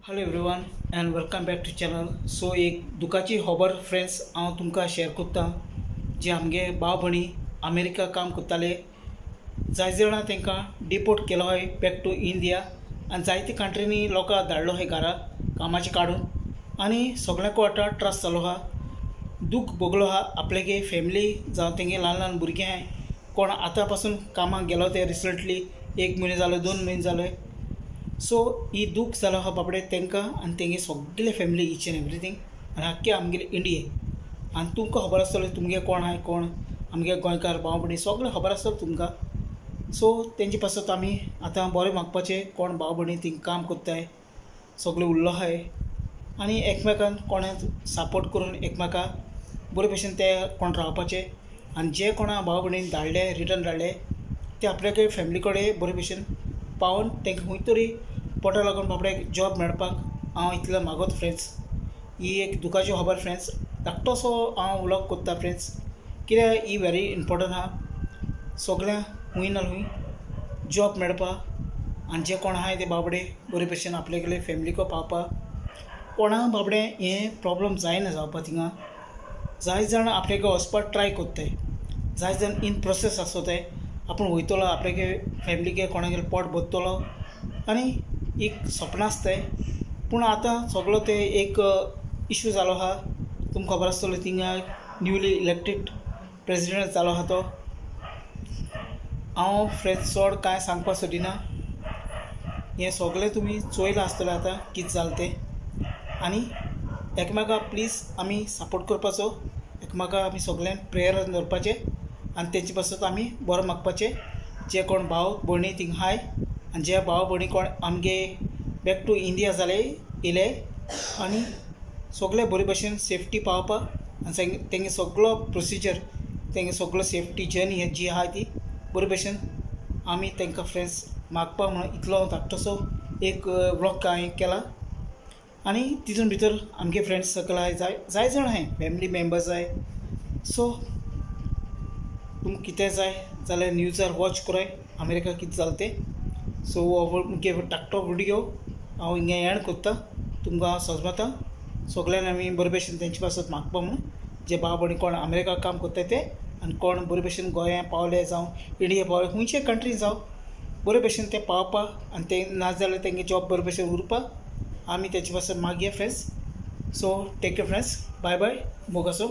Hello everyone and welcome back to channel. So एक दुखाची खबर friends हांव तुमकां शेयर करता, जे आमगे भाव भयणी अमेरिका काम करताले, जाय जाणां तांकां डिपोर्ट केलो आहाय बॅक टू इंडिया आनी जायते कंट्रींनी लोकांक धाडलो आहाय घरा कामाचें काडून आनी सगळ्यांकू आतां त्रास जालो आहा, दूख भोगलो आहा आपल्यागे फॅमिली जावं तेंगे ल्हान ल्हान भुरगीं आहाय कोण आतां पासून कामाक गेलो ते रिसंटली 1 म्हयने जालो 2 म्हयने जाले। सो ही दूख जालो आहा बाबडे तांकां आनी तेंगे सगळे फॅमिली इच एंड एवरीथींग आनी आख्खे आमगेले इंडिये। आनी तुमकां खबर आसतलें तुमगे कोण आहाय कोण आमगे गोंयकार भाव भयणी सगळें खबर आसतलें तुमकां। सो तेंचे पासत आमी आतां बरें मागपाचें कोण भाव भयणी थिंग काम करताय सगळें उरलो आहाय आनी एकमेकान कोणाक सपोर्ट करून एकमेका बरे भशेन ते कोण रावपाचें आनी जे कोणा भाव भयणीन धाडले रिटर्न धाडले ते आपल्याकडे फॅमिली कडेन बरे भशेन पावोन तांकां खंय तरी पोटा लागून बाबड्याक जॉब मेळपाक हांव इतलें मागत फ्रेंड्स। ही एक दुखाची खबर फ्रेंड्स, धाकटोसो हांव व्लॉग करता फ्रेंड्स, कित्याक ही व्हेरी इम्पोर्टंट आहा सगळ्यांक खूंय ना खूंय जॉब मेळपाक आनी जे कोण आहाय ते बाबडे बरे भशेन आपल्याकडे फॅमिलीको पावपाक। कोणा बाबडे हें प्रॉब्लम जायना जावपा थिंगा, जाय जाण आपल्याक वचपाक ट्राय करताय, जाय जाण इन प्रोसेस आसताय आपूण वयतलो आपल्यागे फॅमिलीके कोणागेर पोट भरतलो आनी एक सपन आसताय। पूण आतां सगळो ते एक इशू जालो आहा, तुमकां खबर आसतलो थिंगा न्यूली इलेक्टेड प्रेजिडेंट जालो आहा तो। हांव फ्रेंड्स चड कांय सांगपाक सोदिना, हें सगळें तुमी चोयलां आसतलें आतां कितें जालें तें आनी एकमेका प्लीज आमी सपोर्ट करपाचो, एकमेका आमी सगळ्यान प्रेयरान दवरपाचें आनी तेंचे पासत आमी बरो मागपाचें। जे कोण भाव भयणी थिंग आहाय आनी जे भाव भयणी कोण आमगे बॅक टू इंडिया जाले येयले आनी सगळे बरे भशेन सेफ्टी पावपाक आनी तेंगे सगळो प्रोसिजर तेंगे सगळो सेफ्टी जर्नी जी आहा ती बरे भशेन आमी तांकां फ्रेंड्स मागपाक म्हणून इतलो धाकटोसो एक व्लॉग हांवें केला। आनी तितून भितर आमगे फ्रेंड्स सर्कल आहाय, जाय जाय जाण आहाय, फॅमिली मेम्बर्स आहाय। सो तुमकां कितें जाय जाल्यार न्यूजार वॉच कराय अमेरिका कितें जालें तें। सो हो मुगे धाकटो व्हिडियो हांव हिंगा एंड करता, तुमकां हांव सजमता सगळ्यांनी आमी बरे भशेन तेंचे पासत मागपा म्हणून जे भाव भयणी कोण अमेरिका काम करताय ते आनी कोण बरे भशेन गोंया पावले जावं इंडिया पावले खंयचे कंट्री जावं बरे भशेन ते पावपाक आनी ते ना जाल्यार तेंगे जॉब बरे भशेन उरपाक आमी तेचे पासत मागया friends. So take care friends, bye bye, मोगासो।